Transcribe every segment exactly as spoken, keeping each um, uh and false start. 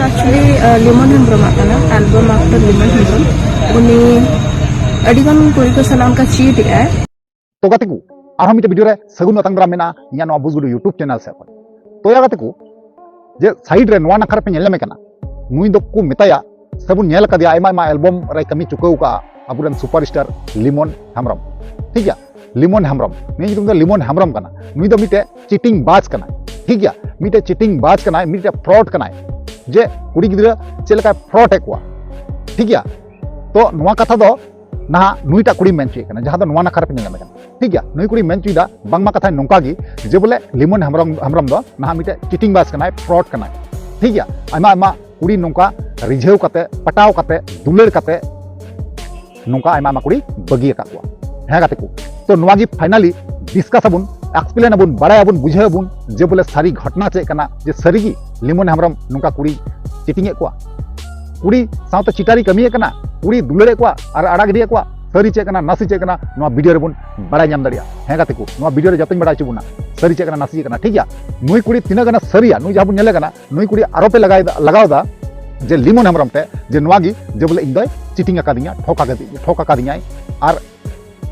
ᱮᱠᱪᱩᱭᱮᱞᱤ lemon ᱦᱮᱢᱵᱨᱚᱢᱟᱜ ᱠᱟᱱᱟ, album after lemon Hembrom. ᱩᱱᱤ ᱟᱹᱰᱤ ᱜᱟᱱ ᱠᱩᱲᱤ ᱠᱚ ᱥᱟᱞᱟᱜ ᱚᱱᱠᱟ ᱪᱤᱴ ᱮᱫ ᱟᱭ᱾ ᱛᱚ ᱜᱟᱛᱮ ᱠᱚ, ᱟᱨᱦᱚᱸ ᱢᱤᱫᱴᱮᱱ ᱵᱷᱤᱰᱤᱭᱳ ᱨᱮ ᱥᱟᱹᱜᱩᱱ ᱟᱛᱟᱝ ᱫᱟᱨᱟᱢ ᱢᱮᱱᱟᱜᱼᱟ ᱤᱧᱟᱹᱜ ᱱᱚᱣᱟ ᱵᱩᱡᱽ ᱜᱩᱰᱩ YouTube ᱪᱮᱱᱮᱞ ᱥᱮᱫ ᱠᱷᱚᱱ᱾ ᱛᱚ ᱭᱟ ᱜᱟᱛᱮ ᱠᱚ, ᱡᱮ ᱥᱟᱭᱤᱰ ᱨᱮ ᱱᱚᱣᱟ ᱱᱟᱠᱷᱟ ᱨᱮᱯᱮ ᱧᱮᱞ ᱧᱟᱢᱮ ᱠᱟᱱᱟ, ᱱᱩᱭ ᱫᱚᱠᱚ ᱢᱮᱛᱟᱭᱟ ᱥᱮᱵᱚᱱ ᱧᱮᱞ ᱟᱠᱟᱫᱮᱭᱟ, ᱟᱭᱢᱟ ᱟᱭᱢᱟ ᱮᱞᱵᱚᱢ ᱨᱮᱭ ᱠᱟᱹᱢᱤ ᱪᱩᱠᱟᱹᱣ ᱠᱟᱜᱼᱟ ᱟᱵᱚᱨᱮᱱ ᱥᱩᱯᱟᱨ ᱥᱴᱟᱨ ᱞᱤᱢᱚᱱ ᱦᱮᱢᱵᱨᱚᱢ᱾ ᱴᱷᱤᱠ ᱜᱮᱭᱟ, ᱞᱤᱢᱚᱱ ᱦᱮᱢᱵᱨᱚᱢ, ᱱᱩᱭ ᱧᱩᱛᱩᱢ ᱫᱚ ᱞᱤᱢᱚᱱ ᱦᱮᱢᱵᱨᱚᱢ ᱠᱟᱱᱟ᱾ ᱱᱩᱭ ᱫᱚ ᱢᱤᱫᱴᱮᱡ ᱪᱤᱴᱤᱝ ᱵᱟᱡᱽ ᱠᱟᱱᱟᱭ᱾ ᱴᱷᱤᱠ ᱜᱮᱭᱟ, ᱢᱤᱫᱴᱮᱡ ᱪᱤᱴᱤᱝ ᱵᱟᱡᱽ ᱠᱟᱱᱟᱭ, ᱢᱤᱫᱴᱮᱡ ᱯᱷᱨᱚᱰ ᱠᱟᱱᱟᱭ, ᱡᱮ ᱠᱩᱲᱤ ᱜᱤᱫᱽᱨᱟᱹ ᱪᱮᱫ ᱞᱮᱠᱟᱭ ᱯᱷᱨᱚᱰ ᱮᱫ ᱠᱚᱣᱟ᱾ ᱴᱷᱤᱠ ᱜᱮᱭᱟ, ᱛᱚ ᱱᱚᱣᱟ ᱠᱟᱛᱷᱟ ᱫᱚ ᱱᱟᱦᱟᱜ ᱱᱩᱭᱴᱟᱜ ᱠᱩᱲᱤ ᱢᱮᱱ ᱦᱚᱪᱚᱭᱮᱫ ᱠᱟᱱᱟ, ᱡᱟᱦᱟᱸ ᱫᱚ ᱱᱚᱣᱟ ᱱᱟᱠᱷᱟ ᱨᱮᱯᱮ ᱧᱮᱞ ᱧᱟᱢᱮ ᱠᱟᱱᱟ᱾ ᱴᱷᱤᱠ ᱜᱮᱭᱟ, ᱱᱩᱭ ᱠᱩᱲᱤ ᱢᱮᱱ ᱦᱚᱪᱚᱭᱮᱫᱟ, ᱵᱟᱝᱢᱟ ᱠᱟᱛᱷᱟ ᱱᱚᱝᱠᱟ ᱜᱮ, ᱡᱮ ᱵᱚᱞᱮ ᱞᱤᱢᱚᱱ ᱦᱮᱢᱵᱨᱚᱢ, ᱦᱮᱢᱵᱨᱚᱢ ᱫᱚ ᱱᱟᱦᱟᱜ ᱢᱤᱫᱴᱮᱡ ᱪᱤᱴᱤᱝ ᱵᱟᱡᱽ ᱠᱟᱱᱟᱭ, ᱯᱷᱨᱚᱰ ᱠᱟᱱᱟᱭ᱾ ᱴᱷᱤᱠ ᱜᱮᱭᱟ, ᱟᱭᱢᱟ ᱟᱭᱢᱟ ᱠᱩᱲᱤ ᱱᱚᱝᱠᱟ ᱨᱤᱡᱷᱟᱹᱣ ᱠᱟᱛᱮ, ᱯᱟᱴᱟᱣ ᱠᱟᱛᱮ, ᱫᱩᱞᱟᱹᱲ ᱠᱟᱛᱮ ᱱᱚᱝᱠᱟ ᱟᱭᱢᱟ ᱟᱭᱢᱟ ᱠᱩᱲᱤ ᱵᱟᱹᱜᱤ ᱟᱠᱟᱫ ᱠᱚᱣᱟ᱾ ᱦᱮᱸ ᱜᱟᱛᱮ ᱠᱚ, ᱛᱚ ᱱᱚᱣᱟ ᱜᱮ ᱯᱷᱟᱭᱱᱟᱞᱤ ᱰᱤᱥᱠᱟᱥ ᱟᱵᱚᱱ, ᱮᱠᱥᱯᱞᱮᱱ ᱟᱵᱚᱱ, ᱵᱟᱲᱟᱭᱟᱵᱚᱱ, ᱵᱩᱡᱷᱟᱹᱣ ᱟᱵᱚᱱ ᱡᱮ ᱵᱚᱞᱮ ᱥᱟᱹᱨᱤ ᱜᱷᱚᱴᱱᱟ ᱪᱮᱫ ᱠᱟᱱᱟ, ᱡᱮ ᱥᱟᱹᱨᱤ ᱜᱮ ᱞᱤᱢᱚᱱ ᱦᱮᱢᱵᱨᱚᱢ ᱱᱚᱝᱠᱟ ᱠᱩᱲᱤ ᱪᱤᱴᱤᱝ ᱮᱫ ᱠᱚᱣᱟ, ᱠᱩᱲᱤ ᱥᱟᱶᱛᱮ ᱪᱤᱴᱟᱨᱤ ᱠᱟᱹᱢᱤᱭᱮᱫ ᱠᱟᱱᱟ, ᱠᱩᱲᱤ ᱫᱩᱞᱟᱹᱲᱮᱫ ᱠᱚᱣᱟ ᱟᱨ ᱟᱲᱟᱜ ᱜᱤᱰᱤᱭᱮᱫ ᱠᱚᱣᱟ᱾ ᱥᱟᱹᱨᱤ ᱪᱮᱫ ᱠᱟᱱᱟ, ᱱᱟᱥᱮ ᱪᱮᱫ ᱠᱟᱱᱟ, ᱱᱚᱣᱟ ᱵᱷᱤᱰᱤᱭᱳ ᱨᱮᱵᱚᱱ ᱵᱟᱲᱟᱭ ᱧᱟᱢ ᱫᱟᱲᱮᱭᱟᱜᱼᱟ᱾ ᱦᱮᱸ ᱜᱟᱛᱮ ᱠᱚ, ᱱᱚᱣᱟ ᱵᱷᱤᱰᱤᱭᱳ ᱨᱮ ᱡᱚᱛᱚᱧ ᱵᱟᱲᱟᱭ ᱦᱚᱪᱚ ᱵᱚᱱᱟ, ᱥᱟᱹᱨᱤ ᱪᱮᱫ ᱠᱟᱱᱟ, ᱱᱟᱥᱮ ᱪᱮᱫ ᱠᱟᱱᱟ᱾ ᱴᱷᱤᱠ ᱜᱮᱭᱟ, ᱱᱩᱭ ᱠᱩᱲᱤ ᱛᱤᱱᱟᱹᱜ ᱜᱟᱱ ᱥᱟᱹᱨᱤᱭᱟ, ᱱᱩᱭ ᱡᱟᱦᱟᱸ ᱵᱚᱱ ᱧᱮᱞᱮ ᱠᱟᱱᱟ, ᱱᱩᱭ ᱠᱩᱲᱤ ᱟᱨᱚᱯᱮ ᱞᱟᱜᱟᱣ ᱮᱫᱟ, ᱞᱟᱜᱟᱣ ᱮᱫᱟ ᱡᱮ ᱞᱤᱢᱚᱱ ᱦᱮᱢᱵᱨᱚᱢ ᱛᱮ, ᱡᱮ ᱱᱚᱣᱟ ᱜᱮ ᱡᱮ ᱵᱚᱞᱮ ᱤᱧ ᱫᱚᱭ ᱪᱤᱴᱤᱝ ᱟᱠᱟᱫᱤᱧᱟ, ᱴᱷᱚᱠ ᱟᱠᱟᱫᱤᱧᱟ, ᱴᱷᱚᱠ ᱟᱠᱟᱫᱤᱧᱟᱭ᱾ ᱟᱨ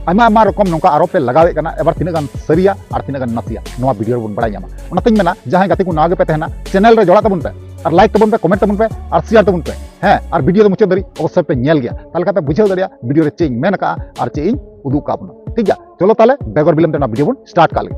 ᱟᱭᱢᱟ ᱟᱭᱢᱟ ᱨᱚᱠᱚᱢ ᱱᱚᱝᱠᱟ ᱟᱨᱚᱯᱮ ᱞᱟᱜᱟᱣᱮᱫ ᱠᱟᱱᱟ, ᱮᱵᱟᱨ ᱛᱤᱱᱟᱹᱜ ᱜᱟᱱ ᱥᱟᱹᱨᱤᱭᱟ ᱟᱨ ᱛᱤᱱᱟᱹᱜ ᱜᱟᱱ ᱱᱟᱥᱮᱭᱟ, ᱱᱚᱣᱟ ᱵᱷᱤᱰᱤᱭᱳ ᱨᱮᱵᱚᱱ ᱵᱟᱲᱟᱭ ᱧᱟᱢᱟ᱾ ᱚᱱᱟᱛᱤᱧ ᱢᱮᱱᱟ, ᱡᱟᱦᱟᱸᱭ ᱜᱟᱛᱮ ᱠᱚ ᱱᱟᱣᱟ ᱜᱮᱯᱮ ᱛᱟᱦᱮᱱᱟ, ᱪᱮᱱᱮᱞ ᱨᱮ ᱡᱚᱲᱟᱜ ᱛᱟᱵᱚᱱ ᱯᱮ, ᱟᱨ ᱞᱟᱭᱤᱠ ᱛᱟᱵᱚᱱ ᱯᱮ, ᱠᱚᱢᱮᱱᱴ ᱛᱟᱵᱚᱱ ᱯᱮ, ᱟᱨ ᱥᱮᱭᱟᱨ ᱛᱟᱵᱚᱱ ᱯᱮ᱾ ᱦᱮᱸ, ᱟᱨ ᱵᱷᱤᱰᱤᱭᱳ ᱫᱚ ᱢᱩᱪᱟᱹᱫ ᱫᱷᱟᱹᱨᱤᱡ ᱚᱵᱚᱥᱥᱳᱭ ᱯᱮ ᱧᱮᱞ ᱜᱮᱭᱟ, ᱛᱟᱦᱚᱞᱮ ᱠᱷᱟᱱ ᱯᱮ ᱵᱩᱡᱷᱟᱹᱣ ᱫᱟᱲᱮᱭᱟᱜᱼᱟ ᱵᱷᱤᱰᱤᱭᱳ ᱨᱮ ᱪᱮᱫ ᱤᱧ ᱢᱮᱱ ᱟᱠᱟᱫᱼᱟ ᱟᱨ ᱪᱮᱫ ᱤᱧ ᱩᱫᱩᱜ ᱟᱠᱟᱫ ᱵᱚᱱᱟ᱾ ᱴᱷᱤᱠ ᱜᱮᱭᱟ, ᱪᱚᱞᱚ ᱛᱟᱦᱚᱞᱮ ᱵᱮᱜᱚᱨ ᱵᱤᱞᱚᱢ ᱛᱮ ᱚᱱᱟ ᱵᱷᱤᱰᱤᱭᱳ ᱵᱚᱱ ᱥᱴᱟᱨᱴ ᱠᱟᱜ ᱞᱮᱜᱮ᱾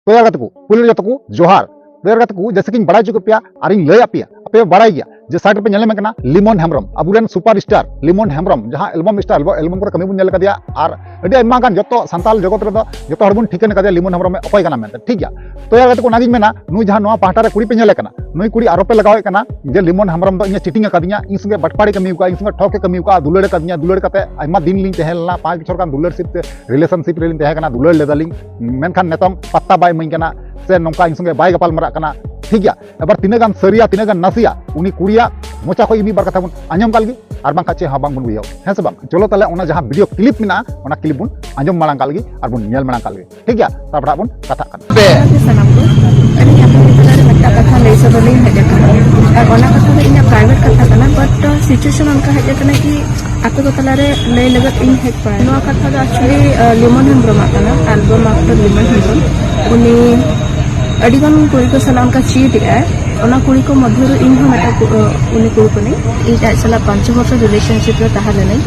ᱛᱚ ᱭᱟᱨ ᱜᱟᱛᱮ ᱠᱚ, ᱯᱩᱭᱞᱩ ᱨᱮ ᱡᱚᱛᱚ ᱠᱚ ᱡᱚᱦᱟᱨ᱾ ᱛᱚ ᱭᱟᱨ ᱜᱟᱛᱮ ᱠᱚ, ᱡᱮᱭᱥᱮ ᱠᱤᱧ ᱵᱟᱲᱟᱭ ᱦᱚᱪᱚ ᱠᱮᱫ ᱯᱮᱭᱟ ᱟᱨᱤᱧ ᱞᱟᱹᱭ ᱟᱫ ᱯᱮᱭᱟ, ᱟᱯᱮ ᱯᱮ ᱵᱟᱲᱟᱭ ᱜᱮᱭᱟ ᱡᱮ ᱥᱟᱭᱤᱰ ᱨᱮᱯᱮ ᱧᱮᱞ ᱧᱟᱢᱮ ᱠᱟᱱᱟ ᱞᱤᱢᱚᱱ ᱦᱮᱢᱵᱨᱚᱢ, ᱟᱵᱚᱨᱮᱱ ᱥᱩᱯᱟᱨ ᱥᱴᱟᱨ ᱞᱤᱢᱚᱱ ᱦᱮᱢᱵᱨᱚᱢ, ᱡᱟᱦᱟᱸ ᱮᱞᱵᱚᱢ ᱥᱴᱟᱨ, ᱮᱞᱵᱚᱢ ᱠᱚᱨᱮ ᱠᱟᱹᱢᱤ ᱵᱚᱱ ᱧᱮᱞ ᱠᱟᱫᱮᱭᱟ, ᱟᱨ ᱟᱹᱰᱤ ᱟᱭᱢᱟ ᱜᱟᱱ ᱡᱚᱛᱚ ᱥᱟᱱᱛᱟᱞ ᱡᱚᱜᱚᱛ ᱨᱮᱫᱚ ᱡᱚᱛᱚ ᱦᱚᱲ ᱵᱚᱱ ᱴᱷᱤᱠᱟᱹᱱ ᱠᱟᱫᱮᱭᱟ ᱞᱤᱢᱚᱱ ᱦᱮᱢᱵᱨᱚᱢ ᱚᱠᱚᱭ ᱠᱟᱱᱟ ᱢᱮᱱᱛᱮ, ᱴᱷᱤᱠ ᱜᱮᱭᱟ᱾ ᱛᱚ ᱭᱟᱨ ᱜᱟᱛᱮ ᱠᱚ, ᱚᱱᱟᱜᱤᱧ ᱢᱮᱱᱟ, ᱱᱩᱭ ᱡᱟᱦᱟᱸ ᱱᱚᱣᱟ ᱯᱟᱦᱴᱟ ᱨᱮ ᱠᱩᱲᱤ ᱯᱮ ᱧᱮᱞᱮ ᱠᱟᱱᱟ, ᱱᱩᱭ ᱠᱩᱲᱤ ᱟᱨᱚᱯᱮ ᱞᱟᱜᱟᱣᱮᱫ ᱠᱟᱱᱟ ᱡᱮ ᱞᱤᱢᱚᱱ ᱦᱮᱢᱵᱨᱚᱢ ᱫᱚ ᱤᱧᱮ ᱪᱤᱴᱤᱝ ᱟᱠᱟᱫᱤᱧᱟ, ᱤᱧ ᱥᱚᱸᱜᱮ ᱵᱟᱴᱯᱟᱲᱤ ᱠᱟᱹᱢᱤ ᱟᱠᱟᱫᱼᱟ, ᱤᱧ ᱥᱚᱸᱜᱮ ᱴᱷᱚᱠ ᱮ ᱠᱟᱹᱢᱤ ᱟᱠᱟᱫᱼᱟ, ᱫᱩᱞᱟᱹᱲ ᱮ ᱠᱟᱫᱤᱧᱟ, ᱫᱩᱞᱟᱹᱲ ᱠᱟᱛᱮ ᱟᱭᱢᱟ ᱫᱤᱱ ᱞᱤᱧ ᱛᱟᱦᱮᱸ ᱞᱮᱱᱟ, ᱯᱟᱸᱪ ᱵᱚᱪᱷᱚᱨ ᱜᱟᱱ ᱫᱩᱞᱟᱹᱲ ᱥᱤᱯ ᱛᱮ, ᱨᱤᱞᱮᱥᱚᱱᱥᱤᱯ ᱨᱮᱞᱤᱧ ᱛᱟᱦᱮᱸ ᱠᱟᱱᱟ, ᱫᱩᱞᱟᱹᱲ ᱞᱮᱫᱟᱞᱤᱧ, ᱢᱮᱱᱠᱷᱟᱱ ᱱᱤᱛᱚᱝ ᱯᱟᱛᱛᱟ ᱵᱟᱭ ᱤᱢᱟᱹᱧ ᱠᱟᱱᱟ, ᱥᱮ ᱱᱚᱝᱠᱟ ᱤᱧ ᱥᱚᱸᱜᱮ ᱵᱟᱭ ᱜᱟᱯᱟᱞ ᱢᱟᱨᱟᱜ ᱠᱟᱱᱟ᱾ ᱴᱷᱤᱠ ᱜᱮᱭᱟ, ᱮᱵᱟᱨ ᱛᱤᱱᱟᱹᱜ ᱜᱟᱱ ᱥᱟᱹᱨᱤᱭᱟ, ᱛᱤᱱᱟᱹᱜ ᱜᱟᱱ ᱱᱟᱥᱮᱭᱟ, ᱩᱱᱤ ᱠᱩᱲᱤᱭᱟᱜ ᱢᱚᱪᱟ ᱠᱷᱚᱱ ᱢᱤᱫ ᱵᱟᱨ ᱠᱟᱛᱷᱟ ᱵᱚᱱ ᱟᱸᱡᱚᱢ ᱠᱟᱜ ᱞᱮᱜᱮ, ᱟᱨ ᱵᱟᱝᱠᱷᱟᱱ ᱪᱮᱫ ᱦᱚᱸ ᱵᱟᱝᱵᱚᱱ ᱵᱩᱡᱷᱟᱹᱣᱟ᱾ ᱦᱮᱸ ᱥᱮ ᱵᱟᱝ? ᱪᱚᱞᱚ ᱛᱟᱦᱞᱮ ᱚᱱᱟ ᱡᱟᱦᱟᱸ ᱵᱷᱤᱰᱤᱭᱳ ᱠᱞᱤᱯ ᱢᱮᱱᱟᱜᱼᱟ, ᱚᱱᱟ ᱠᱞᱤᱯ ᱵᱚᱱ ᱟᱸᱡᱚᱢ ᱢᱟᱲᱟᱝ ᱠᱟᱜ ᱞᱮᱜᱮ, ᱟᱨ ᱵᱚᱱ ᱧᱮᱞ ᱢᱟᱲᱟᱝ ᱠᱟᱜ ᱞᱮᱜᱮ᱾ ᱴᱷᱤᱠ ᱜᱮᱭᱟ, ᱛᱟᱨᱯᱚᱨ ᱦᱟᱸᱜ ᱵᱚᱱ ᱠᱟᱛᱷᱟᱜ ᱠᱟᱱᱟ᱾ ᱯᱮ, ᱥᱟᱱᱟᱢ ᱠᱚ ᱟᱹᱞᱤᱧᱟᱜ ᱯᱨᱟᱭᱵᱷᱮᱴ ᱠᱟᱛᱷᱟ ᱠᱟᱱᱟ, ᱵᱟᱴ ᱥᱤᱪᱩᱭᱮᱥᱚᱱ ᱚᱱᱠᱟ ᱦᱮᱡ ᱟᱠᱟᱱᱟ ᱠᱤ ᱟᱯᱮ ᱠᱚ ᱛᱟᱞᱟᱨᱮ ᱞᱟᱹᱭ ᱞᱟᱹᱜᱤᱫ ᱤᱧ ᱦᱮᱡ ᱯᱟᱲᱟᱭᱮᱱᱟ᱾ ᱱᱚᱣᱟ ᱠᱟᱛᱷᱟ ᱫᱚ ᱮᱠᱪᱩᱭᱮᱞᱤ ᱞᱤᱢᱚᱱ ᱦᱮᱢᱵᱨᱚᱢᱟᱜ ᱠᱟᱱᱟ, ᱟᱞᱵᱟᱢ ᱟᱠᱴᱚᱨ ᱞᱤᱢᱚᱱ ᱦᱮᱢᱵᱨᱚᱢ᱾ ᱩᱱᱤ ᱟᱹᱰᱤᱜᱟᱱ ᱠᱩᱲᱤ ᱠᱚ ᱥᱟᱞᱟᱜ ᱚᱱᱠᱟ ᱪᱤᱴ ᱮᱫᱟᱭ᱾ ᱚᱱᱟ ᱠᱩᱲᱤ ᱠᱚ ᱢᱚᱫᱽᱫᱷᱮ ᱨᱮ ᱤᱧ ᱦᱚᱸ ᱢᱤᱫᱴᱟᱝ ᱠᱩ-, ᱩᱱᱤ ᱠᱩᱲᱤ ᱠᱟᱹᱱᱟᱹᱧ᱾ ᱤᱧ ᱟᱡ ᱥᱟᱞᱟᱜ ᱯᱟᱸᱪ ᱵᱚᱪᱷᱚᱨ ᱨᱤᱞᱮᱥᱚᱱᱥᱤᱯ ᱨᱮ ᱛᱟᱦᱮᱸ ᱞᱮᱱᱟᱹᱧ᱾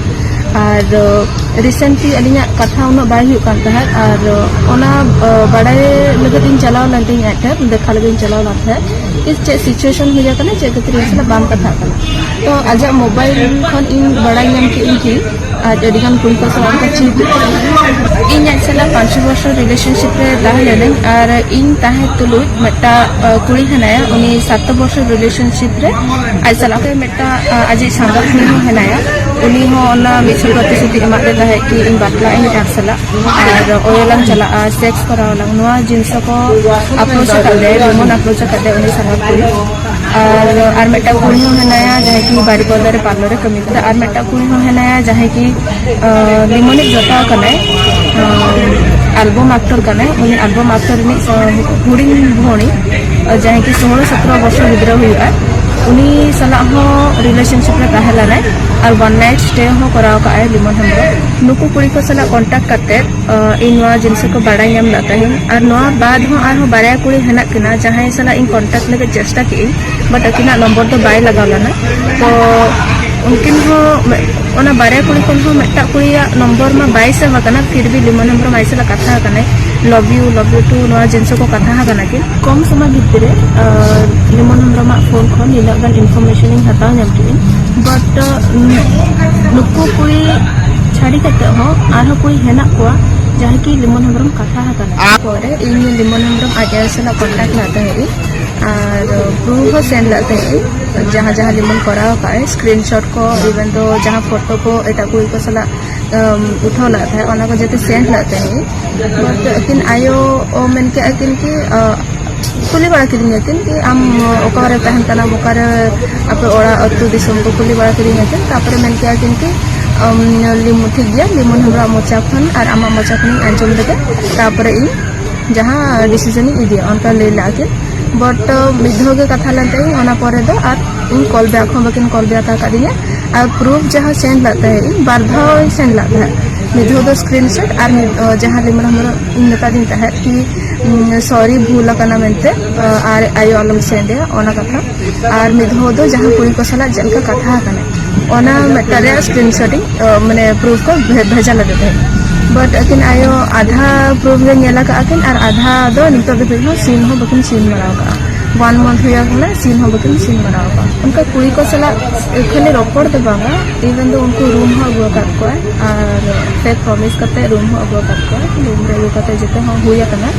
ᱟᱨ ᱨᱤᱥᱮᱱᱴᱞᱤ ᱟᱹᱞᱤᱧᱟᱜ ᱠᱟᱛᱷᱟ ᱩᱱᱟᱹᱜ ᱵᱟᱭ ᱦᱩᱭᱩᱜ ᱠᱟᱱ ᱛᱟᱦᱮᱸᱫ, ᱟᱨ ᱚᱱᱟ ᱵᱟᱲᱟᱭ ᱞᱟᱹᱜᱤᱫ ᱤᱧ ᱪᱟᱞᱟᱣ ᱞᱮᱱ ᱛᱤᱧ ᱟᱡ ᱴᱷᱮᱱ, ᱫᱮᱠᱷᱟ ᱞᱟᱹᱜᱤᱫ ᱤᱧ ᱪᱟᱞᱟᱣ ᱞᱮᱱ ᱛᱟᱦᱮᱸᱫ ᱠᱤ ᱪᱮᱫ ᱥᱤᱪᱩᱭᱮᱥᱚᱱ ᱦᱩᱭ ᱟᱠᱟᱱᱟ, ᱪᱮᱫ ᱠᱷᱟᱹᱛᱤᱨ ᱤᱧ ᱥᱟᱞᱟᱜ ᱵᱟᱢ ᱠᱟᱛᱷᱟᱜ ᱠᱟᱱᱟ᱾ ᱛᱚ ᱟᱡᱟᱜ ᱢᱳᱵᱟᱭᱤᱞ ᱠᱷᱚᱱ ᱤᱧ ᱵᱟᱲᱟᱭ ᱧᱟᱢ ᱠᱮᱫ ᱤᱧ ᱠᱤ ᱟᱡ ᱟᱹᱰᱤᱜᱟᱱ ᱠᱩᱲᱤ ᱠᱚ ᱥᱟᱞᱟᱜ ᱚᱱᱠᱟ ᱪᱤᱴ᱾ ᱤᱧ ᱟᱡ ᱥᱟᱞᱟᱜ ᱯᱟᱸᱪ ᱵᱚᱪᱷᱚᱨ ᱨᱤᱞᱮᱥᱚᱱᱥᱤᱯ ᱨᱮ ᱛᱟᱦᱮᱸ ᱞᱮᱱᱟᱹᱧ, ᱟᱨ ᱤᱧ ᱛᱟᱦᱮᱸ ᱛᱩᱞᱩᱡ ᱢᱤᱫᱴᱟᱝ ᱠᱩᱲᱤ ᱦᱮᱱᱟᱭᱟ, ᱩᱱᱤ ᱥᱟᱛ ᱵᱚᱪᱷᱚᱨ ᱨᱤᱞᱮᱥᱚᱱᱥᱤᱯ ᱨᱮ ᱟᱡ ᱥᱟᱞᱟᱜ ᱛᱮ ᱢᱤᱫᱴᱟᱝ ᱟᱡᱤᱡ ᱥᱟᱸᱜᱟᱛ ᱠᱩᱲᱤ ᱦᱚᱸ ᱦᱮᱱᱟᱭᱟ᱾ ᱩᱱᱤ ᱦᱚᱸ ᱚᱱᱟ ᱢᱤᱫ ᱥᱚ ᱯᱨᱚᱛᱤᱥᱨᱩᱛᱤ ᱮᱢᱟᱜ ᱞᱮ ᱛᱟᱦᱮᱸᱫ ᱠᱤ ᱤᱧ ᱵᱟᱯᱞᱟᱜ ᱟᱹᱧ ᱟᱡ ᱥᱟᱞᱟᱜ, ᱟᱨ ᱚᱭᱮᱞᱟᱝ ᱪᱟᱞᱟᱜᱼᱟ, ᱥᱮᱠᱥ ᱠᱚᱨᱟᱣ ᱟᱞᱟᱝ, ᱱᱚᱣᱟ ᱡᱤᱱᱤᱥ ᱠᱚ ᱟᱯᱨᱳᱪ ᱟᱠᱟᱫ ᱞᱮᱭᱟ, ᱡᱮᱢᱚᱱ ᱟᱯᱨᱳᱪ ᱟᱠᱟᱫ ᱞᱮᱭᱟ ᱩᱱᱤ ᱥᱟᱸᱜᱟᱛ ᱠᱩᱲᱤ᱾ ᱟᱨ ᱟᱨ ᱢᱤᱫᱴᱟᱝ ᱠᱩᱲᱤ ᱦᱚᱸ ᱦᱮᱱᱟᱭᱟ ᱡᱟᱦᱟᱸᱭ ᱠᱤ ᱵᱟᱨᱤᱯᱟᱫᱟ ᱨᱮ ᱯᱟᱨᱞᱟᱨ ᱨᱮ ᱠᱟᱹᱢᱤ ᱠᱟᱫᱟ᱾ ᱟᱨ ᱢᱤᱫᱴᱟᱝ ᱠᱩᱲᱤ ᱦᱚᱸ ᱦᱮᱱᱟᱭᱟ ᱡᱟᱦᱟᱸᱭ ᱠᱤ ᱞᱤᱢᱚᱱᱤᱡ ᱡᱚᱴᱟᱣ ᱠᱟᱱᱟᱭ, ᱟᱞᱵᱚᱢ ᱟᱠᱴᱚᱨ ᱠᱟᱱᱟᱭ᱾ ᱩᱱᱤ ᱟᱞᱵᱚᱢ ᱟᱠᱴᱚᱨ ᱨᱤᱱᱤᱡ ᱦᱩᱰᱤᱧ ᱵᱷᱚᱱᱤ, ᱡᱟᱦᱟᱸᱭ ᱠᱤ ᱥᱳᱞᱳ ᱥᱚᱛᱨᱚ ᱵᱚᱪᱷᱚᱨ ᱜᱤᱫᱽᱨᱟᱹ ᱦᱩᱭᱩᱜᱼᱟ, ᱩᱱᱤ ᱥᱟᱞᱟᱜ ᱦᱚᱸ ᱨᱤᱞᱮᱥᱚᱱᱥᱤᱯ ᱨᱮ ᱛᱟᱦᱮᱸ ᱞᱮᱱᱟᱭ᱾ ᱟᱨ ᱚᱣᱟᱱ ᱱᱟᱭᱤᱴ ᱥᱴᱮ ᱦᱚᱸ ᱠᱚᱨᱟᱣ ᱠᱟᱜᱼᱟᱭ ᱞᱤᱢᱚᱱ ᱦᱮᱢᱵᱨᱚᱢ᱾ ᱱᱩᱠᱩ ᱠᱩᱲᱤ ᱠᱚ ᱥᱟᱞᱟᱜ ᱠᱚᱱᱴᱟᱠᱴ ᱠᱟᱛᱮ ᱤᱧ ᱱᱚᱣᱟ ᱡᱤᱱᱤᱥ ᱠᱚ ᱵᱟᱲᱟᱭ ᱧᱟᱢ ᱞᱮᱫ ᱛᱟᱦᱮᱸᱫ᱾ ᱟᱨ ᱱᱚᱣᱟ ᱵᱟᱫ ᱦᱚᱸ ᱟᱨᱦᱚᱸ ᱵᱟᱨᱭᱟ ᱠᱩᱲᱤ ᱦᱮᱱᱟᱜ ᱠᱤᱱᱟ ᱡᱟᱦᱟᱸᱭ ᱥᱟᱞᱟᱜ ᱤᱧ ᱠᱚᱱᱴᱟᱠᱴ ᱞᱟᱹᱜᱤᱫ ᱪᱮᱥᱴᱟ ᱠᱮᱫᱟᱹᱧ, ᱵᱟᱴ ᱟᱹᱠᱤᱱᱟᱜ ᱱᱚᱢᱵᱚᱨ ᱫᱚ ᱵᱟᱭ ᱞᱟᱜᱟᱣ ᱞᱮᱱᱟ᱾ ᱛᱚ ᱩᱱᱠᱤᱱ ᱦᱚᱸ ᱢᱮ-, ᱚᱱᱟ ᱵᱟᱨᱭᱟ ᱠᱩᱲᱤ ᱠᱷᱚᱱ ᱦᱚᱸ ᱢᱤᱫᱴᱟᱝ ᱠᱩᱲᱤᱭᱟᱜ ᱱᱚᱢᱵᱚᱨ ᱢᱟ ᱵᱟᱭ ᱥᱮᱵᱷ ᱟᱠᱟᱱᱟ, ᱯᱷᱤᱨ ᱵᱷᱤ ᱞᱤᱢᱚᱱ ᱦᱮᱢᱵᱨᱚᱢ ᱟᱡ ᱥᱟᱞᱟᱜ ᱠᱟᱛᱷᱟ ᱟᱠᱟᱱᱟᱭ, ᱞᱚᱵᱷ ᱭᱩ, ᱞᱚᱵᱷ ᱭᱩ ᱴᱩ, ᱱᱚᱣᱟ ᱡᱤᱱᱤᱥ ᱠᱚ ᱠᱟᱛᱷᱟ ᱟᱠᱟᱱᱟ ᱠᱤᱱ᱾ ᱠᱚᱢ ᱥᱚᱢᱚᱭ ᱵᱷᱤᱛᱤᱨ ᱨᱮ ᱞᱤᱢᱚᱱ ᱦᱮᱢᱵᱨᱚᱢᱟᱜ ᱯᱷᱳᱱ ᱠᱷᱚᱱ ᱱᱤᱱᱟᱹᱜ ᱜᱟᱱ ᱤᱱᱯᱷᱚᱨᱢᱮᱥᱚᱱ ᱤᱧ ᱦᱟᱛᱟᱣ ᱧᱟᱢ ᱠᱮᱫᱟᱹᱧ᱾ ᱵᱟᱴ ᱱᱩᱠᱩ ᱠᱩᱲᱤ ᱪᱷᱟᱹᱲᱤ ᱠᱟᱛᱮ ᱦᱚᱸ ᱟᱨᱦᱚᱸ ᱠᱩᱲᱤ ᱦᱮᱱᱟᱜ ᱠᱚᱣᱟ ᱡᱟᱦᱟᱸᱭ ᱠᱤ ᱞᱤᱢᱚᱱ ᱦᱮᱢᱵᱨᱚᱢ ᱠᱟᱛᱷᱟ ᱟᱠᱟᱱᱟ᱾ ᱯᱚᱨᱮ ᱤᱧ ᱞᱤᱢᱚᱱ ᱦᱮᱢᱵᱨᱚᱢ ᱟᱡ ᱟᱭᱳ ᱥᱟᱞᱟᱜ ᱠᱚᱱᱴᱟᱠᱴ ᱞᱮᱫ ᱛᱟᱦᱮᱸᱫ ᱤᱧ, ᱟᱨ ᱯᱨᱩᱯᱷ ᱦᱚᱸ ᱥᱮᱱᱰ ᱞᱮᱫ ᱛᱟᱦᱮᱸᱫ ᱤᱧ, ᱡᱟᱦᱟᱸ ᱡᱟᱦᱟᱸ ᱞᱤᱢᱚᱱ ᱠᱚᱨᱟᱣ ᱟᱠᱟᱫ ᱟᱭ, ᱥᱠᱨᱤᱱᱥᱚᱴ ᱠᱚ, ᱤᱵᱷᱮᱱ ᱫᱚ ᱡᱟᱦᱟᱸ ᱯᱷᱳᱴᱳ ᱠᱚ ᱮᱴᱟᱜ ᱠᱩᱲᱤ ᱠᱚ ᱥᱟᱞᱟᱜ ᱩᱴᱷᱟᱹᱣ ᱞᱮᱫ ᱛᱟᱦᱮᱸᱫ, ᱚᱱᱟ ᱠᱚ ᱡᱚᱛᱚ ᱥᱮᱱᱰ ᱞᱮᱫ ᱛᱟᱦᱮᱸᱫ ᱤᱧ᱾ ᱵᱟᱴ ᱟᱹᱠᱤᱱ ᱟᱭᱳ ᱢᱮᱱ ᱠᱮᱫᱼᱟ ᱠᱤᱱ ᱠᱤ ᱠᱩᱞᱤ ᱵᱟᱲᱟ ᱠᱤᱫᱤᱧᱟ ᱠᱤᱱ ᱠᱤ ᱟᱢ ᱚᱠᱟᱨᱮ ᱛᱟᱦᱮᱱ ᱠᱟᱱᱟᱢ, ᱚᱠᱟᱨᱮ ᱟᱯᱮ ᱚᱲᱟᱜ ᱟᱹᱛᱩ ᱫᱤᱥᱚᱢ ᱠᱚ ᱠᱩᱞᱤ ᱵᱟᱲᱟ ᱠᱤᱫᱤᱧᱟ ᱠᱤᱱ᱾ ᱛᱟᱨᱯᱚᱨᱮ ᱢᱮᱱ ᱠᱮᱫᱼᱟ ᱠᱤᱱ ᱠᱤ ᱟᱢ, ᱞᱤᱢᱚᱱ, ᱴᱷᱤᱠ ᱜᱮᱭᱟ, ᱞᱤᱢᱚᱱ ᱦᱮᱢᱵᱨᱚᱢ ᱢᱚᱪᱟ ᱠᱷᱚᱱ ᱟᱨ ᱟᱢᱟᱜ ᱢᱚᱪᱟ ᱠᱷᱚᱱᱤᱧ ᱟᱸᱡᱚᱢ ᱞᱮᱜᱮ, ᱛᱟᱨᱯᱚᱨᱮ ᱤᱧ ᱡᱟᱦᱟᱸ ᱰᱤᱥᱤᱡᱚᱱ ᱤᱧ ᱤᱫᱤᱭᱟ, ᱚᱱᱠᱟ ᱞᱟᱹᱭ ᱞᱮᱫᱼᱟ ᱠᱤᱱ᱾ ᱵᱚᱴ ᱢᱤᱫ ᱫᱷᱟᱣ ᱜᱮ ᱠᱟᱛᱷᱟ ᱞᱮᱱ ᱛᱟᱦᱮᱸᱫ, ᱚᱱᱟ ᱯᱚᱨᱮ ᱫᱚ ᱟᱨ ᱤᱧ ᱠᱚᱞ ᱵᱮᱠ ᱦᱚᱸ ᱵᱟᱹᱠᱤᱱ ᱠᱚᱞ ᱵᱮᱠ ᱟᱠᱟᱫᱤᱧᱟ᱾ ᱟᱨ ᱯᱨᱩᱯᱷ ᱡᱟᱦᱟᱸ ᱥᱮᱱᱰ ᱞᱮᱫ ᱛᱟᱦᱮᱸᱫ ᱤᱧ, ᱵᱟᱨ ᱫᱷᱟᱣ ᱤᱧ ᱥᱮᱱᱰ ᱞᱮᱫ ᱛᱟᱦᱮᱸᱫ, ᱢᱤᱫ ᱫᱷᱟᱣ ᱫᱚ ᱥᱠᱨᱤᱱᱥᱚᱴ ᱟᱨ ᱢᱤᱫ, ᱚ, ᱡᱟᱦᱟᱸ ᱞᱤᱢᱚᱱ ᱦᱮᱢᱵᱨᱚᱢ ᱤᱧ ᱢᱮᱛᱟᱫᱤᱧ ᱛᱟᱦᱮᱸᱫ ᱠᱤ, ᱩᱸ, ᱥᱚᱨᱤ, ᱵᱷᱩᱞ ᱟᱠᱟᱱᱟ ᱢᱮᱱᱛᱮ, ᱚ, ᱟᱨ ᱟᱭᱳ ᱟᱞᱚᱢ ᱥᱮᱱᱰ ᱟᱭᱟ, ᱚᱱᱟ ᱠᱟᱛᱷᱟ᱾ ᱟᱨ ᱢᱤᱫ ᱫᱷᱟᱣ ᱫᱚ ᱡᱟᱦᱟᱸ ᱠᱩᱲᱤ ᱠᱚ ᱥᱟᱞᱟᱜ ᱪᱮᱫ ᱞᱮᱠᱟ ᱠᱟᱛᱷᱟ ᱟᱠᱟᱱᱟ, ᱚᱱᱟ ᱢᱤᱫᱴᱟᱝ ᱨᱮᱭᱟᱜ ᱥᱠᱨᱤᱱᱥᱚᱴ ᱤᱧ, ᱚ, ᱢᱟᱱᱮ ᱯᱨᱩᱯᱷ ᱠᱚ ᱵᱷᱮ-, ᱵᱷᱮᱡᱟ ᱞᱮᱫᱮ ᱛᱟᱦᱮᱸᱫ᱾ ᱵᱟᱴ ᱟᱹᱠᱤᱱ ᱟᱭᱳ ᱟᱫᱷᱟ ᱯᱨᱩᱯᱷ ᱜᱮ ᱧᱮᱞ ᱟᱠᱟᱫ ᱟᱹᱠᱤᱱ ᱟᱨ ᱟᱫᱷᱟ ᱫᱚ ᱱᱤᱛᱚᱜ ᱫᱷᱟᱹᱵᱤᱡ ᱦᱚᱸ ᱥᱤᱱ ᱦᱚᱸ ᱵᱟᱹᱠᱤᱱ ᱥᱤᱱ ᱵᱟᱲᱟ ᱟᱠᱟᱫᱼᱟ᱾ ᱚᱣᱟᱱ ᱢᱟᱱᱛᱷ ᱦᱩᱭ ᱟᱠᱟᱱᱟ, ᱥᱤᱱ ᱦᱚᱸ ᱵᱟᱹᱠᱤᱱ ᱥᱤᱱ ᱵᱟᱲᱟ ᱟᱠᱟᱫᱼᱟ᱾ ᱚᱱᱠᱟ ᱠᱩᱲᱤ ᱠᱚ ᱥᱟᱞᱟᱜ ᱠᱷᱟᱹᱞᱤ ᱨᱚᱯᱚᱲ ᱫᱚ ᱵᱟᱝᱟ, ᱤᱵᱷᱮᱱ ᱫᱚ ᱩᱱᱠᱩ ᱨᱩᱢ ᱦᱚᱸ ᱟᱹᱜᱩ ᱟᱠᱟᱫ ᱠᱚᱣᱟᱭ ᱟᱨ ᱯᱷᱮᱠ ᱯᱨᱚᱢᱤᱥ ᱠᱟᱛᱮ ᱨᱩᱢ ᱦᱚᱸ ᱟᱹᱜᱩ ᱟᱠᱟᱫ ᱠᱚᱣᱟᱭ᱾ ᱨᱩᱢ ᱨᱮ ᱟᱹᱜᱩ ᱠᱟᱛᱮ ᱡᱚᱛᱚ ᱦᱚᱸ ᱦᱩᱭ ᱟᱠᱟᱱᱟ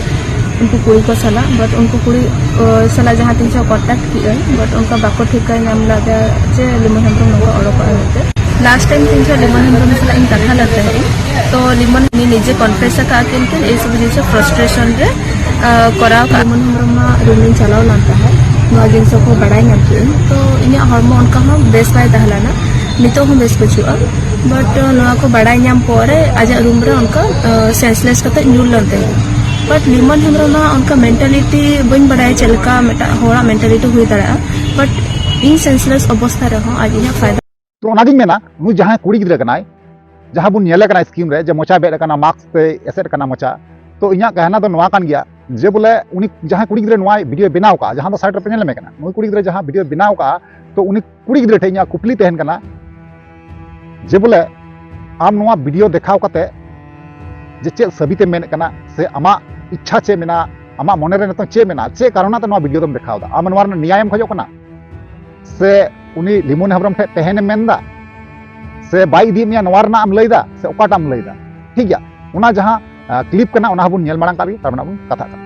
ᱩᱱᱠᱩ ᱠᱩᱲᱤ ᱠᱚ ᱥᱟᱞᱟᱜ, ᱵᱟᱴ ᱩᱱᱠᱩ ᱠᱩᱲᱤ, ᱚ, ᱥᱟᱞᱟᱜ ᱡᱟᱦᱟᱸ ᱛᱤᱱ ᱡᱚᱦᱚᱜ ᱠᱚᱱᱴᱟᱠᱴ ᱠᱮᱜᱼᱟᱹᱧ, ᱵᱟᱴ ᱚᱱᱠᱟ ᱵᱟᱠᱚ ᱴᱷᱤᱠᱟᱹ ᱧᱟᱢ ᱞᱮᱫᱟ ᱡᱮ ᱞᱤᱢᱚᱱ ᱦᱮᱢᱵᱨᱚᱢ ᱱᱚᱝᱠᱟ ᱚᱰᱚᱠᱚᱜᱼᱟ ᱢᱮᱱᱛᱮ᱾ ᱞᱟᱥᱴ ᱴᱟᱭᱤᱢ ᱛᱤᱱ ᱡᱚᱦᱚᱜ ᱞᱤᱢᱚᱱ ᱦᱮᱢᱵᱨᱚᱢ ᱥᱟᱞᱟᱜ ᱤᱧ ᱠᱟᱛᱷᱟ ᱞᱮᱫ ᱛᱟᱦᱮᱸᱫ, ᱛᱚ ᱞᱤᱢᱚᱱ ᱩᱱᱤ ᱱᱤᱡᱮ ᱠᱚᱱᱯᱷᱮᱥ ᱟᱠᱟᱫ ᱠᱤᱱ ᱠᱤᱱ ᱮᱭ ᱥᱚᱵ ᱡᱤᱱᱤᱥ ᱯᱷᱨᱟᱥᱴᱨᱮᱥᱚᱱ ᱨᱮ, ᱟ, ᱠᱚᱨᱟᱣ ᱠᱟᱜ᱾ ᱞᱤᱢᱚᱱ ᱦᱮᱢᱵᱨᱚᱢ ᱢᱟ ᱨᱩᱢ ᱤᱧ ᱪᱟᱞᱟᱣ ᱞᱮᱱ ᱛᱟᱦᱮᱸᱫ, ᱱᱚᱣᱟ ᱡᱤᱱᱤᱥ ᱠᱚ ᱵᱟᱲᱟᱭ ᱧᱟᱢ ᱠᱮᱜᱼᱟᱹᱧ, ᱛᱚ ᱤᱧᱟᱹᱜ ᱦᱚᱲᱢᱚ ᱚᱱᱠᱟ ᱦᱚᱸ ᱵᱮᱥ ᱵᱟᱭ ᱛᱟᱦᱮᱸ ᱞᱮᱱᱟ, ᱱᱤᱛᱚᱜ ᱦᱚᱸ ᱵᱮᱥ ᱵᱟᱹᱪᱩᱜᱼᱟ᱾ ᱵᱟᱴ, ᱟ, ᱱᱚᱣᱟ ᱠᱚ ᱵᱟᱲᱟᱭ ᱧᱟᱢ ᱯᱚᱨᱮ ᱟᱡᱟᱜ ᱨᱩᱢ ᱨᱮ ᱚᱱᱠᱟ, ᱟ, ᱥᱮᱱᱥᱞᱮᱥ ᱠᱟᱛᱮ ᱧᱩᱨ ᱞᱮᱱ ᱛᱟᱦᱮᱸᱫ᱾ ᱵᱟᱴ ᱞᱤᱢᱚᱱ ᱦᱮᱢᱵᱨᱚᱢ ᱢᱟ ᱚᱱᱠᱟ ᱢᱮᱱᱴᱟᱞᱤᱴᱤ ᱵᱟᱹᱧ ᱵᱟᱲᱟᱭᱟ ᱪᱮᱫ ᱞᱮᱠᱟ ᱢᱤᱫᱴᱟᱝ ᱦᱚᱲᱟᱜ ᱢᱮᱱᱴᱟᱞᱤᱴᱤ ᱦᱩᱭ ᱫᱟᱲᱮᱭᱟᱜᱼᱟ, ᱵᱟᱴ ᱤᱧ ᱥᱮᱱᱥᱞᱮᱥ ᱚᱵᱚᱥᱛᱷᱟ ᱨᱮᱦᱚᱸ ᱟᱡ ᱤᱧᱟᱹᱜ ᱯᱷᱟᱭᱫᱟ᱾ ᱛᱚ ᱚᱱᱟᱜᱤᱧ ᱢᱮᱱᱟ, ᱱᱩᱭ ᱡᱟᱦᱟᱸᱭ ᱠᱩᱲᱤ ᱜᱤᱫᱽᱨᱟᱹ ᱠᱟᱱᱟᱭ, ᱡᱟᱦᱟᱸ ᱵᱚᱱ ᱧᱮᱞᱮ ᱠᱟᱱᱟ ᱥᱠᱨᱤᱱ ᱨᱮ, ᱡᱮ ᱢᱚᱪᱟ ᱵᱮᱫ ᱟᱠᱟᱱᱟ, ᱢᱟᱥᱠ ᱛᱮ ᱮᱥᱮᱫ ᱟᱠᱟᱱᱟ ᱢᱚᱪᱟ, ᱛᱚ ᱤᱧᱟᱹᱜ ᱠᱟᱦᱱᱟ ᱫᱚ ᱱᱚᱣᱟ ᱠᱟᱱ ᱜᱮᱭᱟ ᱡᱮ ᱵᱚᱞᱮ ᱩᱱᱤ ᱡᱟᱦᱟᱸᱭ ᱠᱩᱲᱤ ᱜᱤᱫᱽᱨᱟᱹ ᱱᱚᱣᱟ ᱵᱷᱤᱰᱤᱭᱳ ᱵᱮᱱᱟᱣ ᱠᱟᱜᱼᱟ, ᱡᱟᱦᱟᱸ ᱫᱚ ᱥᱟᱭᱤᱰ ᱨᱮᱯᱮ ᱧᱮᱞ ᱧᱟᱢᱮ ᱠᱟᱱᱟ, ᱱᱩᱭ ᱠᱩᱲᱤ ᱜᱤᱫᱽᱨᱟᱹ ᱡᱟᱦᱟᱸ ᱵᱷᱤᱰᱤᱭᱳ ᱵᱮᱱᱟᱣ ᱠᱟᱜᱼᱟ, ᱛᱚ ᱩᱱᱤ ᱠᱩᱲᱤ ᱜᱤᱫᱽᱨᱟᱹ ᱴᱷᱮᱱ ᱤᱧᱟᱹᱜ ᱠᱩᱠᱞᱤ ᱛᱟᱦᱮᱱ ᱠᱟᱱᱟ ᱡᱮ ᱵᱚᱞᱮ ᱟᱢ ᱱᱚᱣᱟ ᱵᱷᱤᱰᱤᱭᱳ ᱫᱮᱠᱷᱟᱣ ᱠᱟᱛᱮ ᱡᱮ ᱪᱮᱫ ᱥᱟᱹᱵᱤᱛᱮᱢ ᱢᱮᱱᱮᱫ ᱠᱟᱱᱟ, ᱥᱮ ᱟᱢᱟᱜ ᱤᱪᱪᱷᱟ ᱪᱮᱫ ᱢᱮᱱᱟᱜᱼᱟ, ᱟᱢᱟᱜ ᱢᱚᱱᱮ ᱨᱮ ᱱᱤᱛᱚᱝ ᱪᱮᱫ ᱢᱮᱱᱟᱜᱼᱟ, ᱪᱮᱫ ᱠᱟᱨᱚᱱᱟᱜ ᱛᱮ ᱱᱚᱣᱟ ᱵᱷᱤᱰᱤᱭᱳ ᱫᱚᱢ ᱫᱮᱠᱷᱟᱣ ᱮᱫᱟ? ᱟᱢ ᱱᱚᱣᱟ ᱨᱮᱱᱟᱜ ᱱᱮᱭᱟᱭᱮᱢ ᱠᱷᱚᱡᱚᱜ ᱠᱟᱱᱟ, ᱥᱮ ᱩᱱᱤ ᱞᱤᱢᱚᱱ ᱦᱮᱢᱵᱨᱚᱢ ᱴᱷᱮᱱ ᱛᱟᱦᱮᱱᱮᱢ ᱢᱮᱱᱫᱟ, ᱥᱮ ᱵᱟᱭ ᱤᱫᱤᱭᱮᱫ ᱢᱮᱭᱟ, ᱱᱚᱣᱟ ᱨᱮᱱᱟᱜ ᱮᱢ ᱞᱟᱹᱭᱫᱟ, ᱥᱮ ᱚᱠᱟᱴᱟᱜ ᱮᱢ ᱞᱟᱹᱭᱫᱟ? ᱴᱷᱤᱠ ᱜᱮᱭᱟ, ᱚᱱᱟ ᱡᱟᱦᱟᱸ ᱠᱞᱤᱯ ᱠᱟᱱᱟ, ᱚᱱᱟ ᱦᱚᱸᱵᱚᱱ ᱧᱮᱞ ᱢᱟᱲᱟᱝ ᱠᱟᱜ ᱞᱮᱜᱮ, ᱛᱟᱨ ᱢᱟᱱᱮ ᱵᱚᱱ ᱠᱟᱛᱷᱟᱜ ᱠᱟᱱᱟ᱾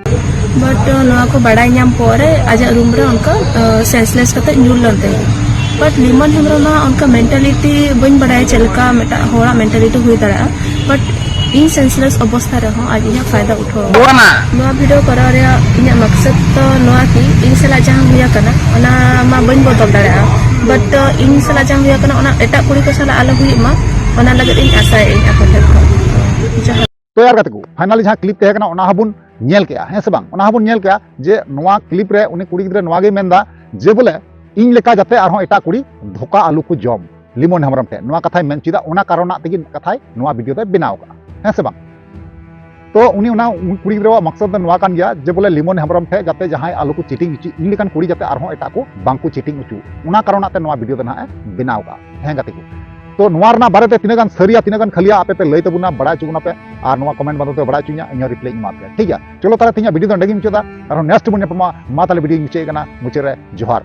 ᱵᱟᱴ ᱱᱚᱣᱟ ᱠᱚ ᱵᱟᱲᱟᱭ ᱧᱟᱢ ᱯᱚᱨᱮ ᱟᱡᱟᱜ ᱨᱩᱢ ᱨᱮ ᱚᱱᱠᱟ ᱥᱮᱱᱥᱞᱮᱥ ᱠᱟᱛᱮ ᱧᱩᱨ ᱞᱮᱱ ᱛᱟᱦᱮᱸᱫ᱾ ᱵᱟᱴ ᱞᱤᱢᱚᱱ ᱦᱮᱢᱵᱨᱚᱢ ᱢᱟ ᱚᱱᱠᱟ ᱢᱮᱱᱴᱟᱞᱤᱴᱤ ᱵᱟᱹᱧ ᱵᱟᱲᱟᱭᱟ ᱪᱮᱫ ᱞᱮᱠᱟ ᱢᱤᱫᱴᱟᱝ ᱦᱚᱲᱟᱜ ᱢᱮᱱᱴᱟᱞᱤᱴᱤ ᱦᱩᱭ ᱫᱟᱲᱮᱭᱟᱜᱼᱟ, ᱵᱟᱴ ᱤᱧ ᱥᱮᱱᱥᱞᱮᱥ ᱚᱵᱚᱥᱛᱷᱟ ᱨᱮᱦᱚᱸ ᱟᱡ ᱤᱧᱟᱹᱜ ᱯᱷᱟᱭᱫᱟ ᱩᱴᱷᱟᱹᱣᱟ᱾ ᱱᱚᱣᱟ ᱵᱷᱤᱰᱤᱭᱳ ᱠᱚᱨᱟᱣ ᱨᱮᱭᱟᱜ ᱤᱧᱟᱹᱜ ᱢᱟᱠᱥᱚᱫ ᱫᱚ ᱱᱚᱣᱟ ᱠᱤ ᱤᱧ ᱥᱟᱞᱟᱜ ᱡᱟᱦᱟᱸ ᱦᱩᱭ ᱟᱠᱟᱱᱟ ᱚᱱᱟ ᱢᱟ ᱵᱟᱹᱧ ᱵᱚᱫᱚᱞ ᱫᱟᱲᱮᱭᱟᱜᱼᱟ, ᱵᱟᱴ ᱤᱧ ᱥᱟᱞᱟᱜ ᱡᱟᱦᱟᱸ ᱦᱩᱭ ᱟᱠᱟᱱᱟ ᱚᱱᱟ ᱮᱴᱟᱜ ᱠᱩᱲᱤ ᱠᱚ ᱥᱟᱞᱟᱜ ᱟᱞᱚ ᱦᱩᱭᱩᱜ ᱢᱟ, ᱚᱱᱟ ᱞᱟᱹᱜᱤᱫ ᱤᱧ ᱟᱥᱟᱭᱮᱫ ᱟᱹᱧ ᱟᱯᱮ ᱴᱷᱮᱱ ᱠᱷᱚᱱ᱾ ᱡᱚᱦᱟᱨ᱾ ᱛᱚ ᱭᱟᱨ ᱜᱟᱛᱮ ᱠᱚ, ᱯᱷᱟᱭᱱᱟᱞᱤ ᱡᱟᱦᱟᱸ ᱠᱞᱤᱯ ᱛᱟᱦᱮᱸ ᱠᱟᱱᱟ ᱚᱱᱟ ᱦᱚᱸᱵᱚᱱ ᱧᱮᱞ ᱠᱮᱜᱼᱟ, ᱦᱮᱸ ᱥᱮ ᱵᱟᱝ? ᱚᱱᱟ ᱦᱚᱸᱵᱚᱱ ᱧᱮᱞ ᱠᱮᱜᱼᱟ ᱡᱮ ᱱᱚᱣᱟ clip ᱨᱮ ᱩᱱᱤ ᱠᱩᱲᱤ ᱜᱤᱫᱽᱨᱟᱹ ᱱᱚᱣᱟ ᱜᱮᱭ ᱢᱮᱱᱫᱟ ᱡᱮ ᱵᱚᱞᱮ ᱤᱧ ᱞᱮᱠᱟ ᱡᱟᱛᱮ ᱟᱨᱦᱚᱸ ᱮᱴᱟᱜ ᱠᱩᱲᱤ ᱫᱷᱳᱠᱟ ᱟᱞᱚ ᱠᱚ ᱡᱚᱢ ᱞᱤᱢᱚᱱ ᱦᱮᱢᱵᱨᱚᱢ ᱴᱷᱮᱱ, ᱱᱚᱣᱟ ᱠᱟᱛᱷᱟᱭ ᱢᱮᱱ ᱦᱚᱪᱚᱭᱮᱫᱟ᱾ ᱚᱱᱟ ᱠᱟᱨᱚᱱᱟᱜ ᱛᱮᱜᱮ ᱠᱟᱛᱷᱟᱭ ᱱᱚᱣᱟ video ᱫᱚᱭ ᱵᱮᱱᱟᱣ ᱠᱟᱜᱼᱟ, ᱦᱮᱸ ᱥᱮ ᱵᱟᱝ? ᱛᱚ ᱩᱱᱤ ᱚᱱᱟ ᱠᱩᱲᱤ ᱜᱤᱫᱽᱨᱟᱹᱣᱟᱜ ᱢᱚᱠᱥᱚᱫ ᱫᱚ ᱱᱚᱣᱟ ᱠᱟᱱ ᱜᱮᱭᱟ ᱡᱮ ᱵᱚᱞᱮ ᱞᱤᱢᱚᱱ ᱦᱮᱢᱵᱨᱚᱢ ᱴᱷᱮᱱ ᱡᱟᱛᱮ ᱡᱟᱦᱟᱸᱭ ᱟᱞᱚ ᱠᱚ cheating ᱦᱚᱪᱚᱭ, ᱤᱧ ᱞᱮᱠᱟᱱ ᱠᱩᱲᱤ ᱡᱟᱛᱮ ᱟᱨᱦᱚᱸ ᱮᱴᱟᱜ ᱠᱚ ᱵᱟᱝ ᱠᱚ cheating ᱦᱚᱪᱚ, ᱚᱱᱟ ᱠᱟᱨᱚᱱᱟᱜ ᱛᱮ ᱱᱚᱣᱟ video ᱫᱚ ᱱᱟᱦᱟᱜ ᱮ ᱵᱮᱱᱟᱣ ᱠᱟᱜᱼᱟ᱾ ᱦᱮᱸ ᱜᱟᱛᱮ ᱠᱚ, ᱛᱚ ᱱᱚᱣᱟ ᱨᱮᱱᱟᱜ ᱵᱟᱨᱮᱛᱮ ᱛᱤᱱᱟᱹᱜ ᱜᱟᱱ ᱥᱟᱹᱨᱤᱭᱟ, ᱛᱤᱱᱟᱹᱜ ᱜᱟᱱ ᱠᱷᱟᱹᱞᱤᱭᱟ, ᱟᱯᱮ ᱯᱮ ᱞᱟᱹᱭ ᱛᱟᱵᱚᱱᱟ, ᱵᱟᱲᱟᱭ ᱦᱚᱪᱚ ᱵᱚᱱᱟ ᱯᱮ, ᱟᱨ ᱱᱚᱣᱟ comment ᱢᱟᱫᱽᱫᱷᱚᱢ ᱛᱮ ᱵᱟᱲᱟᱭ ᱦᱚᱪᱚᱧᱟ, ᱤᱧ ᱦᱚᱸ reply ᱤᱧ ᱮᱢᱟ ᱯᱮᱭᱟ, ᱴᱷᱤᱠ ᱜᱮᱭᱟ? ᱪᱚᱞᱚ ᱛᱟᱦᱞᱮ ᱛᱮᱦᱮᱧᱟᱜ video ᱫᱚ ᱚᱸᱰᱮ ᱜᱤᱧ ᱢᱩᱪᱟᱹᱫᱟ, ᱟᱨᱦᱚᱸ next ᱵᱚᱱ ᱧᱟᱯᱟᱢᱟ᱾ ᱢᱟ ᱛᱟᱦᱞᱮ video ᱤᱧ ᱢᱩᱪᱟᱹᱫ ᱠᱟᱱᱟ, ᱢᱩᱪᱟᱹᱫ ᱨᱮ ᱡᱚᱦᱟᱨ᱾